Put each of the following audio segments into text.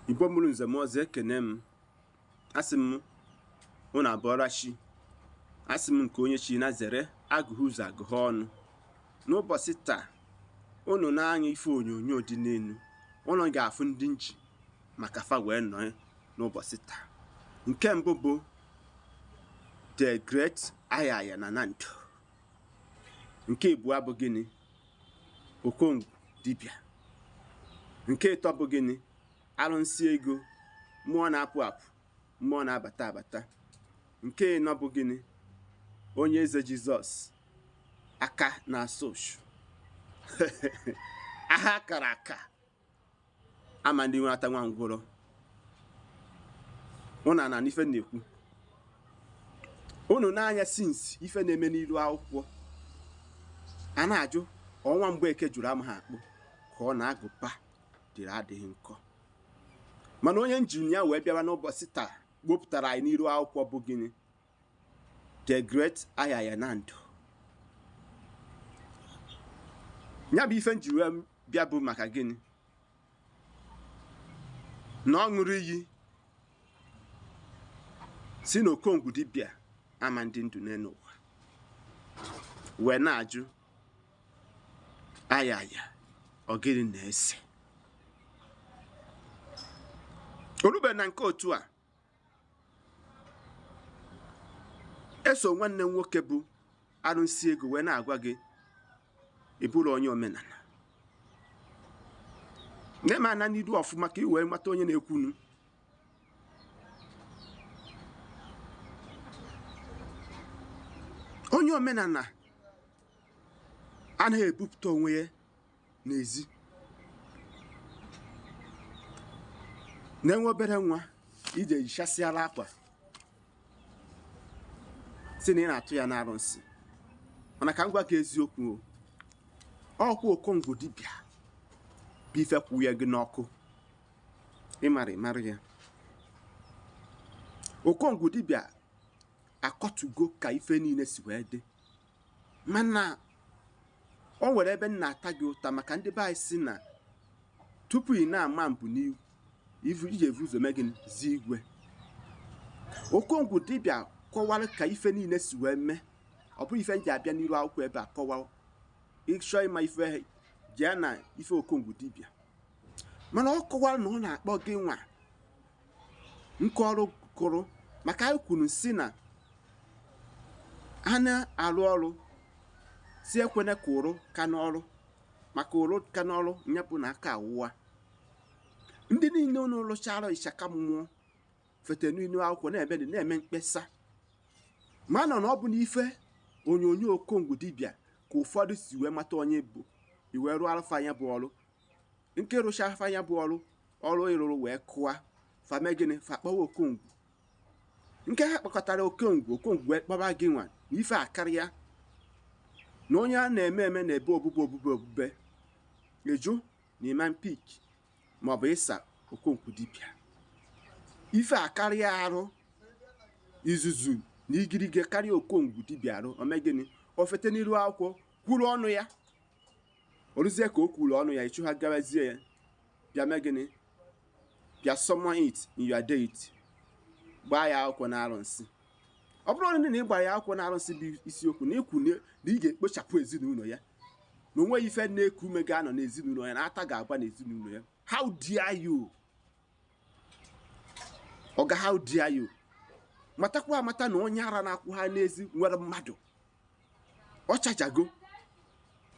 Igbo mụrụ nze m ọzọ ekene m, asị m unu abọọla chi, asị m nke onye chi na zere agụghị ụzọ agụghị ọnụ. N'ụbọchị taa, unu na-anya ife onyonyo dị n'elu, unu ga-afụ ndị nji maka fa wee nọ n'ụbọchị taa. Nke mbụ bụ The Great Ayaya na Nando. Nke abụọ bụ gịnị? Okongwu dibịa. Nke ịtọ bụ gịnị? Arụsị ego, mmụọ na-apụ apụ, mmụọ na-abata abata. Nke ịnọ bụ gịnị? Onye eze Jizọs, aka na-asụ ụsụ. Aha akara aka ama ndị nwata nwa ngwụrọ. Unu na ife na-ekwu, unu na-anya since ife na-eme n'ilu akwụkwọ a na-ajụ ọnwa Mgbeke jụrụ ama ha akpụ ka ọ na-agụpa dịrị adịghị nkọ. Mana onye njinia wee bịawa n'ụbọchị taa wepụtara anyị n'iru akwụkwọ bụ gịnị? The Great Ayaya Nando. Ya bụ ife nji wee bịa bụ maka gịnị? Na ọ ṅụrụ iyi si na Okongwu dibịa ama ndị ndụ n'elu ụwa, wee na-ajụ Ayaya ọ gịnị na-ese? Orube na nke otu a eso nwanne m nwoke bụ arụsị ego wee na-agwa gị ị bụrụ onye omenala na-eme ana n'idu ọfụma ka ị wee mata onye na-ekwunu. Onye omenala anaghị ebupụta onwe ya n'ezi. Na-enwe obere nwa ije yichasịala akwa si na ị na-atụ ya n'arụsị, mana ka m gwa gị eziokwu, ọkwa Okongwu dibịa bụ ife kwụ ya gị n'ọkụ, ịmara ịmara ya. Okongwu dibịa akọtugo ka ife niile si wee dị, mana o nwere ebe m na-ata gị ụta maka ndị be anyị si na tupu ị na-ama mbụ n'ihu iji evu ụzọ mee gịnị? Zi igwe. Okongwu dibịa kọwara ka ife niile si wee mee. Ọ bụrụ ife nji abịa n'iru akwụkwọ ebe a kọwa, ịchọ ịma ife jee na ife Okongwu dibịa, mana ọ kọwara na ọ na-akpọ gị nwa nke ọrụ kụrụ maka anyị kwuru si na a na-arụ ọrụ si ekwene ka ụrụ ka n'ọrụ, maka ụrụ ka n'ọrụ nyepụ na aka awụwa. Ndị niile unu lụchara ịchaka mmụọ fete n'ilu akwụkwọ na-eme na-eme mkpesa, ma nọ na ọ bụ n'ife onyonyo Okongwu dibịa ka ụfọdụ si wee mata onye bụ iwee rụọ alfa ya bụ ọrụ. Nke rụcha alfa ya bụ ọrụ ọrụ ịrụrụ wee kụwa fame gịnị? Fa kpọwa Okongwu. Nke ha kpọkọtara Okongwu, Okongwu wee kpọba gị nwa na ife akarịa na onye a na-eme eme na-ebe obube obube obube eju na iman pik maọbụ ịsa Okongwu dibịa. Ife akarịa arụ izuzu na igirige karịa Okongwu dibịa arụ ome gịnị? O fete n'iru akwụkwọ kwuru ọnụ ya, oruzie ka o kwuru ọnụ ya ịchụ ha gawazie ya bịa mee gịnị? Bịa summon it in your deity, gbaa ya akwụkwọ na arụsị. Ọ bụrụ na ị gbara ya akwụkwọ na arụsị bụ isiokwu na ikwu na ị ga-ekpochapụ ezinụlọ ya, na onweghị ife na-eku ume ga-anọ n'ezinụlọ ya, na ata ga-agba n'ezinụlọ ya. How dare you? Oga, how dare you? Matakwa amata na onye ara na-akwụ ha n'ezi nwere mmadụ. Ọchajago,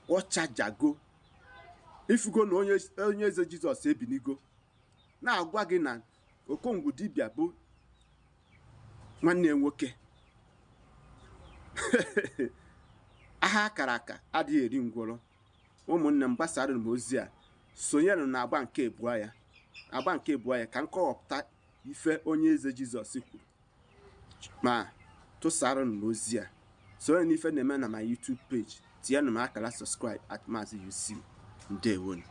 ọchajago. Ifugo na onye eze Jizọs ebinigo na-agwa gị na Okongwu dibịa bụ nwanne nwoke. Aha akara aka adịghị eri ngwọrọ. Ụmụnne m, gbasara m ozi a, sonyere na agba nke abụọ ya, agba nke abụọ ya ka m kọwapụta ife onye eze Jizọs kwuru, ma tụsara m ozi a. Sonye n'ife na-eme na my YouTube page, tinyenụ m akara subscribe at Maazị UC. Ndewonu.